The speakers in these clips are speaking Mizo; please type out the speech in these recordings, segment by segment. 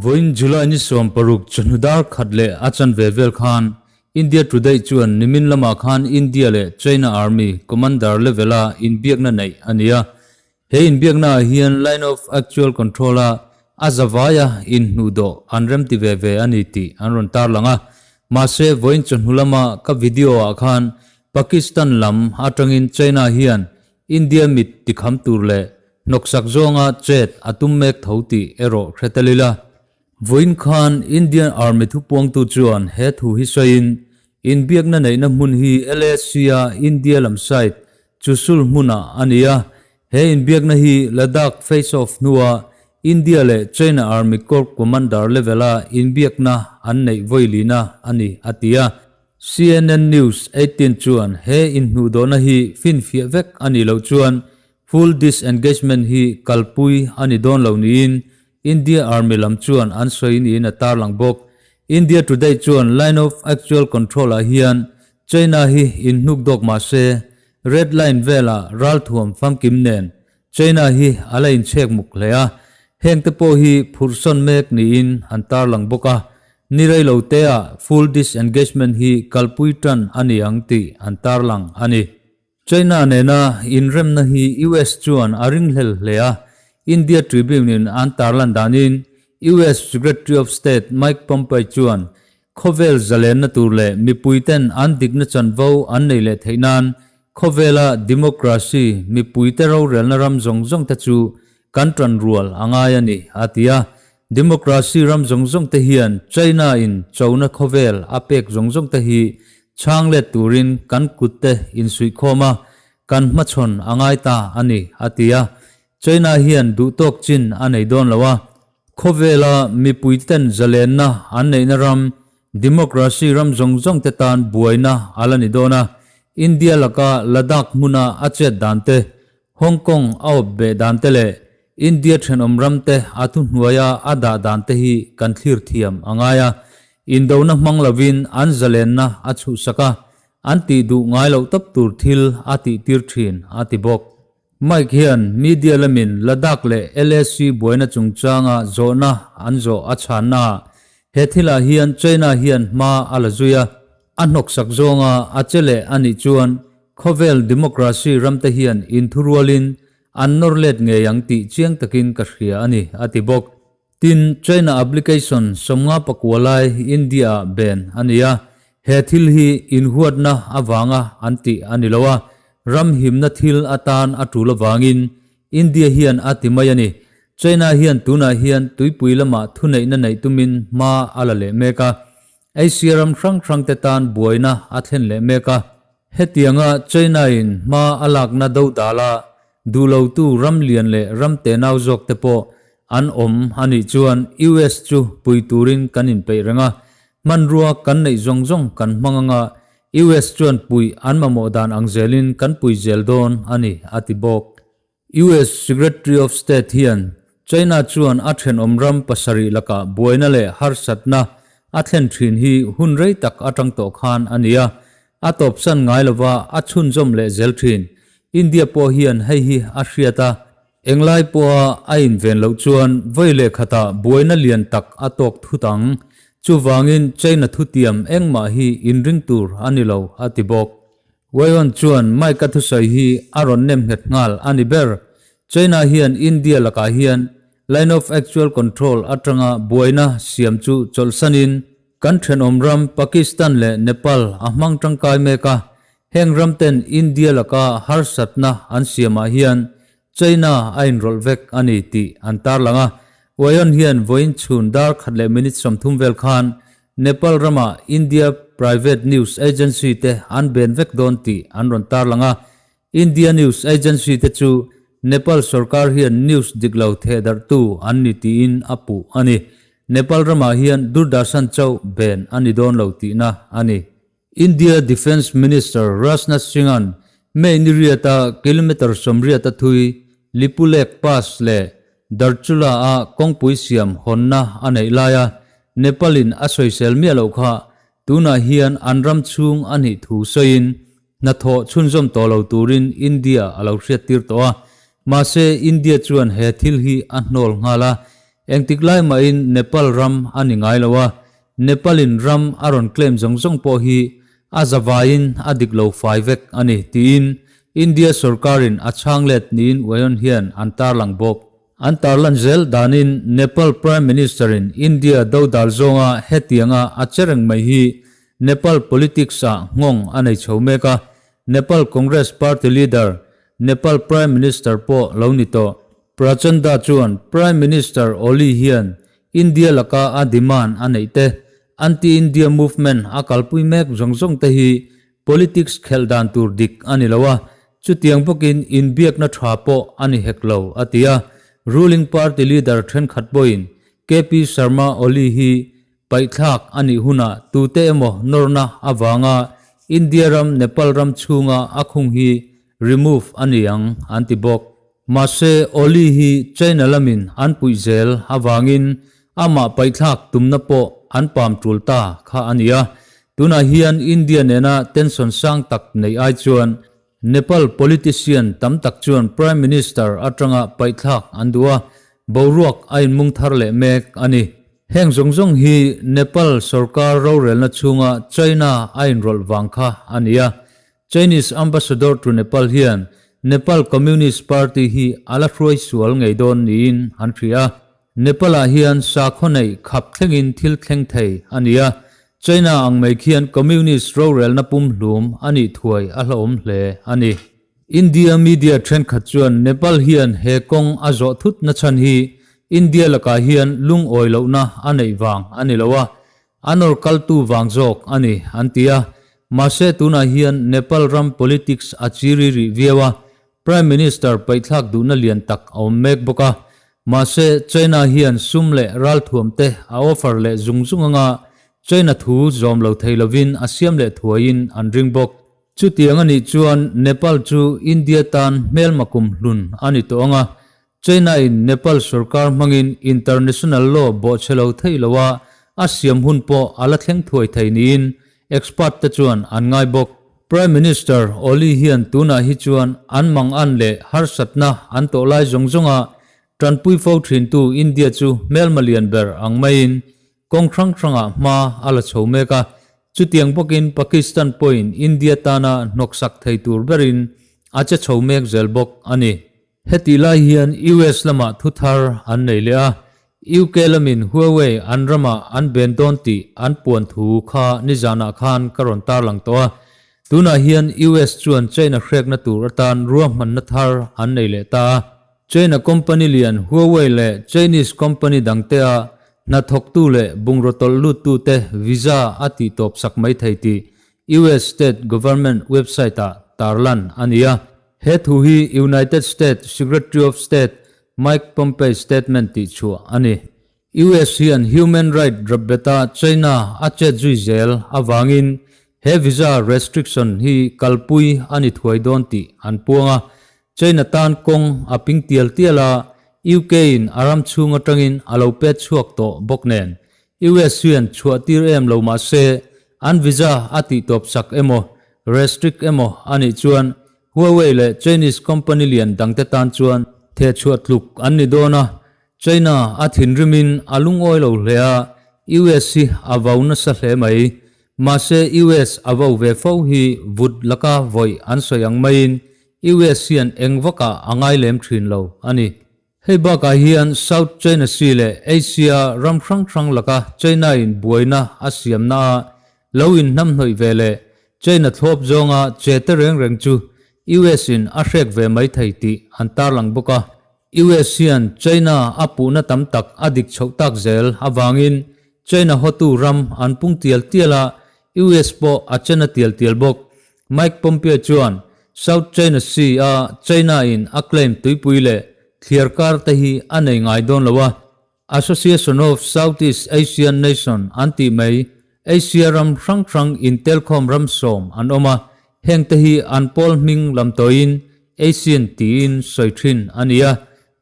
Vawiin July ni 16 chawhnu dar khat leh a chanve vel khan India Today chuan nimin lamah khan India leh China Army Commander level-a inbiakna neih a ni a. He inbiaknaah hian Line of Actual Control-a a zavaia inhnuhdawh an remti ve ve a ni tih an rawn tarlang a. Mahse, vawiin chawhnu lama ka video-ah khan Pakistan lam atangin China hian India mit tikham tur leh hnawksak zawnga chet a tum mek tho tih erawh hre tel ila. Vawiin khan Indian Army thupuangtu chuan he thu hi sawiin, Inbiakna neihna hmun hi LAC-a India lam side Chushul hmunah a ni a, he inbiakna hi Ladakh face-off hnua India leh China Army Corps Commander level-a inbiakna an neih vawilina a ni, a ti a. CNN News 18 chuan he inhnuhdawhna hi finfiah vek a nih loh chuan full disengagement hi kalpui a ni dawn lo niin India Army lam chuan an sawi niin a tarlang bawk. India Today chuan Line of Actual Control ah hian China hi inhnuk dawk mah se Red Line velah ralthuam famkim nen China hi a la inchhek muk hle a, hengte pawh hi phurhsawn mek niin an tarlang bawk a, ni rei lo teah full disengagement hi kalpui tan a ni ang tih an tarlang a ni. China nena inremna hi US chuan a ringhlel hle a, India Tribune-in an tarlan danin US Secretary of State Mike Pompeo chuan Khawvel zalenna tur leh mipuiten an dikna chanvo an nei leh theih nan khawvela democracy mipuite rorelna ram zawng zawng te chu kan tan rual a ngai a ni, a ti a. Democracy ram zawng zawng te hian China in chona khawvel a pek zawng zawng te hi chhang let turin kan kut te insuihkhawm a, kan hmachhawn a ngai ta a ni, a ti a. China hian duhtawk chin a nei dawn lo a, Khawvela mipuiten zalenna an neihna ram, democracy ram zawng zawng te tan buaina a la ni dawn a. India laka Ladakh hmuna a chet dan te, Hong Kong a awp beh dan te leh India thenawm ram te a thuhnuaia a dah dan te hi kan thlir thiam a ngai a. Indona hmang lovin an zalenna a chhuhsak a, an tih duh ngai loh tawp tur thil a tihtir thin a ti bawk. Mike hian media lamin Ladakh leh LAC buaina chungchanga zawhna an zawh a chhannaah he thilah hian China hian hma a la zui a, a hnawksak zawnga a che leh a nih chuan khawvel democracy ramte hian inthurualin an nawr let ngei ang tih chiang takin ka hria a ni, a ti bawk. Tin, China application 54 lai India-ah ben a ni a, he thil hi inhuatna avanga an tih a ni lo a, ram himna thil atan a tul avangin India hian a ti mai a ni. China hian tunah hian tuipui lamah thuneihna neih tumin hma a la leh mek a, Asia ram hrang hrangte tan buaina a thlen leh mek a. Hetianga China-in hma a lakna dodala duhlotu ram lian leh ram tenau zawkte pawh an awm a nih chuan US chu pui turin kan inpeih reng a, hmanrua kan neih zawng zawng kan hmang anga US chuan puih an mamawh dan ang zelin kan pui zel dawn a ni, a ti bawk. US Secretary of State hian China chuan a thenawm ram pasarih lakah buaina leh harsatna a thlen thin hi hun rei tak atang tawh khan a ni a, a tawpsan ngai lova a chhunzawm leh zel thin. India pawh hian hei hi a hriat a, englai pawha a inven loh chuan vawi leh khatah buaina lian tak a tawk thut ang. Chuvangin China thutiam engmah hi inring tur a ni lo, a ti bawk. Wayon chuan Mike-a thusawi hi a rawn nem nghet nghal a ni ber. China hian India lakah hian Line of Actual Control atanga buaina siam chu chawlhsanin kan thenawm ram Pakistan leh Nepal a hmang tangkai mek a, heng ramten India laka harsatna an siamah hian China a inrawlh vek a ni tih an tarlang a. Wayon hian vawiin chhun dar khat leh minute 30 vel khan Nepal rama India private news agency te an ben vek dawn tih an rawn tarlang a. India news agency te chu Nepal sorkar hian news dik lo thehdarhtu an ni tiin a puh a ni. Nepal ramah hian Doordarshan chauh ben a ni dawn lo tihna a ni. India Defence Minister Rajnath Singh-a'n May ni riata kilometre 80 a thui Lipulekh Pass leh Darchula-a kawngpui siam hawnna a neih laia Nepal-in a sawisel miah loh kha tunah hian an ram chhung a nih thu sawiin hnathawh chhunzawm tawh lo turin India a lo hriattir tawh a. Mahse, India chuan he thil hi a hnawl nghal a. Engtik lai mahin Nepal ram a ni ngai lo a, Nepal in ram a rawn claim zawng zawng pawh hi a zavaiin a dik lo fai vek a ni, tiin India sorkarin a chhang let niin Wayon hian an tarlang bawk. An tarlan zel danin Nepal Prime Minister in India dodal zawnga hetianga a che reng mai hi Nepal politics ah nghawng a nei chho mek a, Nepal Congress Party leader, Nepal Prime Minister pawh lo ni tawh. Prachanda chuan Prime Minister Oli hian India laka a demand a neih te, anti-India movement a kalpui mek zawng zawng te hi politics khelh dan tur dik a ni lo a, chutiang bawkin inbiakna tha pawh a ni hek lo, a ti a. Ruling party leader thenkhat pawhin KP Sharma Oli hi Paihthlak a nih hunah tute emaw nawrna avanga India ram Nepal ram chhunga a khung hi remove a ni ang an ti bawk. Mahse Oli hi China lamin an puih zel avangin amah paihthlak tumna pawh an pam tul ta kha a ni a. Tunah hian India nena tension sang tak neih ai chuan Nepal politician tam tak chuan Prime Minister atanga paihthlak an duh a, boruak a inmung thar leh mek a ni. Heng zawng zawng hi Nepal sorkar rorelna chhunga China a inrawlh vang kha a ni a. Chinese Ambassador to Nepal hian Nepal Communist Party hi a la hruai sual ngei dawn niin an hria a. Nepal-ah hian sakhaw neih khap thlengin thil thleng thei a ni a, China ang mai khian Communist rorelna pumhlum a nih thuai a hlauhawm hle a ni. India media thenkhat chuan Nepal hian he kawng a zawh thut na chhan hi India lakah hian lungawi lohna a neih vang a ni lo a, a nawr kaltu vang zawk a ni an ti a. Mahse tunah hian Nepal ram politics a chiri rih viau a, Prime Minister paihthlak duhna lian tak a awm mek bawk a, mahse China hian sum leh ralthuam te a offer leh zung zung anga China thu zawm lo thei lovin a siam leh thuaiin an ring bawk. Chutiang a nih chuan Nepal chu India tan hmelma kum hlun a ni tawh anga China in Nepal sorkar hmangin international law bawhchhe lo thei lo a, a siam hun pawh a la thleng thuai thei niin expert te chuan an ngai bawk. Prime Minister Oli hian tunah hi chuan an mangan leh harsatna an tawh lai zawng zawnga tanpui fo thintu India chu hmelma lian ber ang maiin kawng hrang hrangah hma a la chho mek a, chutiang bawkin Pakistan pawhin India tana hnawksak thei tur berin a che chho mek zel bawk a ni. Hetih lai hian US lamah thu thar an nei leh a, UK lamin Huawei an ramah an ben dawn tih an puan thu kha nizanah khan ka rawn tarlang tawh a. Tunah hian US chuan China hrekna tur atan ruahmanna thar an nei leh ta a. China company lian Huawei leh Chinese company dangtea hnathawktu leh bungraw tawlh luttute visa a tihtawpsak mai thei tih US state government website-ah tarlan a ni a. He thu hi United States Secretary of State Mike Pompeo statement tih chhuah a ni. US hian human right rapbeta China a chet zui zel avangin he visa restriction hi kalpui a ni thuai dawn tih an puang a. China tan kawng a ping tial tial a, UK in a ram chhung atangin a lo pet chhuak tawh bawk nen. US hian chhuah tir em lo mah se an visa a tihtawp sak emaw restrict emaw a nih chuan Huawei leh Chinese company lian dangte tan chuan thehchhuah tluk an ni dawn a, China a thinrimin a lungawi lo hle a, US hi a vau nasa hle mai. Mahse US a vau ve fo hi vut laka vawi an sawi ang maiin US hian eng vakah a ngai lem thin lo a ni. Hei bakah hian South China Sea leh Asia ram hrang hrang laka China-in buaina a siamna a lo inhnamhnawih ve leh China thlawp zawnga che te reng reng chu US-in a hrek ve mai thei tih an tarlang bawk a. US hian China a puhna tam tak a dik chhoh tak zel avangin China hotu ram an pung tial tial a, US pawh a chena tial tial bawk. Mike Pompeo chuan South China Sea a China in a claim tuipui leh thliar kar te hi a nei ngai dawn lo a, Association of Southeast Asian Nation an tih mai Asia ram hrang hrang intelkhawm ram sawm an awm a, heng te hi an pawl hming lam tawiin Asian tiin sawi thin a ni a.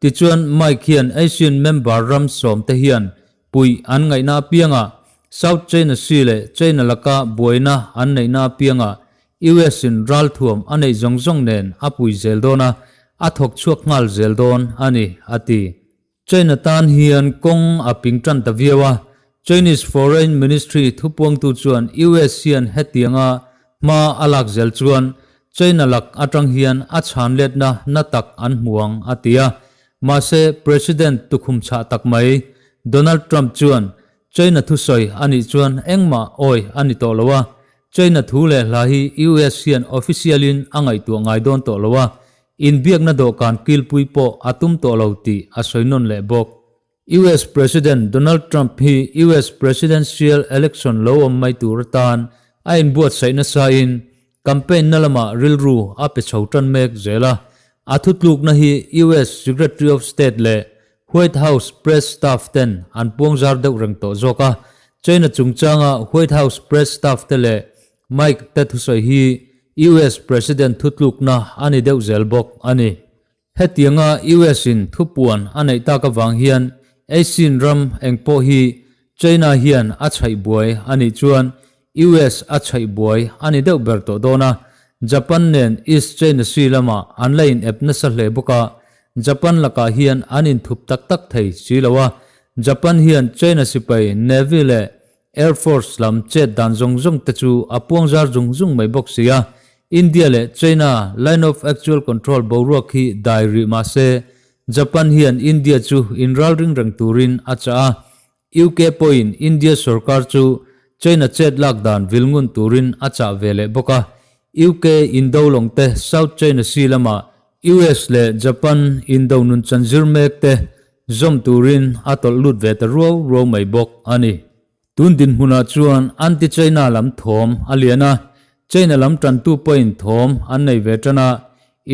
Tichuan Mike hian Asian member ram sawm te hian Puih an ngaihna apiangah South China Sea leh China laka buaina an neihna apiangah US in ralthuam a neih zawng zawng nen a pui zel dawn a, a thawk chhuak nghal zel dawn a ni, a ti. China tan hian kawng a ping tan ta viau a, Chinese Foreign Ministry thupuangtu chuan US hian hetianga hma a lak zel chuan China lak atang hian a chhan letna na tak an hmu ang a ti a. Mahse President tukhum chhah tak mai Donald Trump chuan China thusawi a nih chuan engmah awi a ni tawh lo a, China thu leh hla hi US hian official in a ngaihtuah ngai dawn tawh lo a, inbiakna dawhkan kilpui pawh a tum tawh lo tih a sawi nawn leh bawk. US President Donald Trump hi US Presidential Election lo awm mai tur atan a inbuatsaih nasa in campaign na lamah rilru a pe chho tan mek zel a, a thutlukna hi US Secretary of State leh White House press staff ten an puangzar deuh reng tawh zawk a, China chungchanga White House press staff te leh Mike te thusawi hi US President thutlukna a ni deuh zel bawk a ni. Hetianga US in thupuan a neih tak avang hian Asian ram engpawh hi China hian a chhaih buai a nih chuan US a chhaih buai a ni deuh ber tawh dawn a, Japan nen East China Sea lamah an la inep nasa hle bawk a, Japan lakah hian an inthup tak tak thei si lo a, Japan hian China sipai Navy leh Air Force lam chet dan zawng zawng te chu a puang zar zung zung mai bawk si a, India leh China Line of Actual Control boruak hi dai rih mah se Japan hian India chu inralring reng turin a chah a, UK pawhin India sorkar chu China chet lak dan vil ngun turin a chah ve leh bawk a. UK indo lawng te South China Sea lamah US leh Japan indo nun chan zir mek te zawm turin a tawlh lut ve ta ruau ruau mai bawk a ni. Tun dinhmunah chuan anti-China lam thawm a lian a, China lam tantu pawhin thawm an nei ve tan a,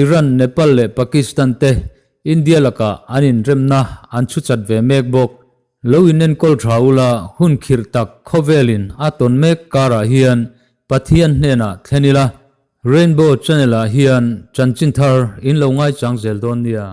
Iran, Nepal leh Pakistan te India lakah an inremna an chhu chat ve mek bawk. Lo inenkawl tha ula hun khirh tak khawvelin a tawn mek karah hian Pathian hnenah thlen ila, Rainbow Channel ah hian chanchin thar in lo ngaichang zel dawn nia.